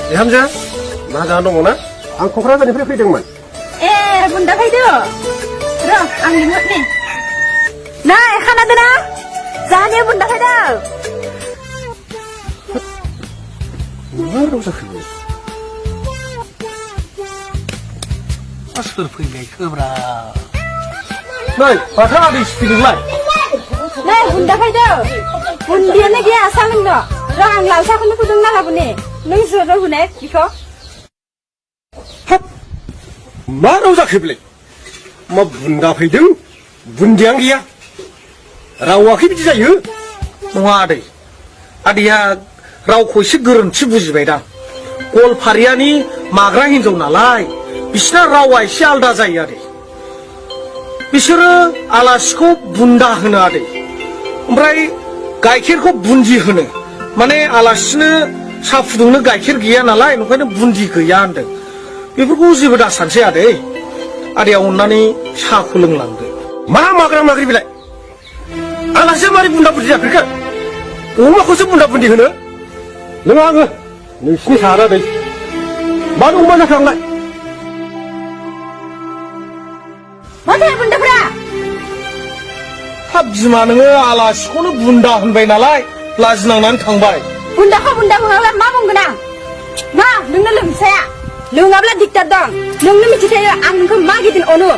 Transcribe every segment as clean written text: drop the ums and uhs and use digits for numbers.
बिहामजो मा जाना दङ ना आं क'क्राझारनिफ्राय फैदोंमोन ए बुन्दा फैदो र' आं लिंहरनि नै खोनादोंना जाहानि बुन्दा फैदो मा राव जाखो सोर फैनायखोब्रा नै माथो आदै सिफिदोंलाय नै बुन्दा फैदो बुन्दियानो गैया सा लोंनो र' आं लाल साखौनो फुदुंना लाबोनि नों ज'र' हुनाय बिखौ हाब मा राव जाखो बेलाय मा बुन्दा फैदों बुन्दियानो गैया रावाखै बिदि जायो नङा आदै आदैया रावखौ एसे गोरोन्थि बुजिबायदां गवालपारियानि माग्रा हिनजाव नालाय बिसिना रावा एसे आलदा जायो आदै बिसोरो आलासिखौ बुन्दा होनो आदै ओमफ्राय गाइखेरखौ बुन्दि होनो माने आलासिनो साहा फुदुंनो गाइखेर गैया नालाय ओंखायनो बुन्दि गैया होनदों बेफोरखौ जेबो दा सानसै आदै आदैया अननानै साहाखौ लोंलांदो मा माग्रा माग्रि बेलाय आलासिया मारै बुन्दा बुन्दि जाफेरखो अमाखौसो बुन्दा बुन्दि होनो लोङा आङो नोंसिनि सारा दै मानो अमा जाखो आंलाय माथो बुन्दाफ्रा हाब बिमा नोङो आलासिखौनो बुन्दा होनबाय नालाय लाजिनांनानै थांबाय बुन्दाखौ बुन्दा बुङाब्ला मा बुंगोन आं मा नोंनो लोमसाया लोङाब्ला दिगदार दं नोंनो मिथिखायो आं नोंखौ मा गिदिर अनो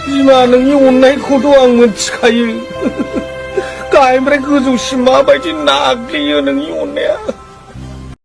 बिमा नोंनि अननायखौथ' आं मिथिखायो गाहायनिफ्राय गोजौसिम माबायदि नाग्लियो नोंनि अननाया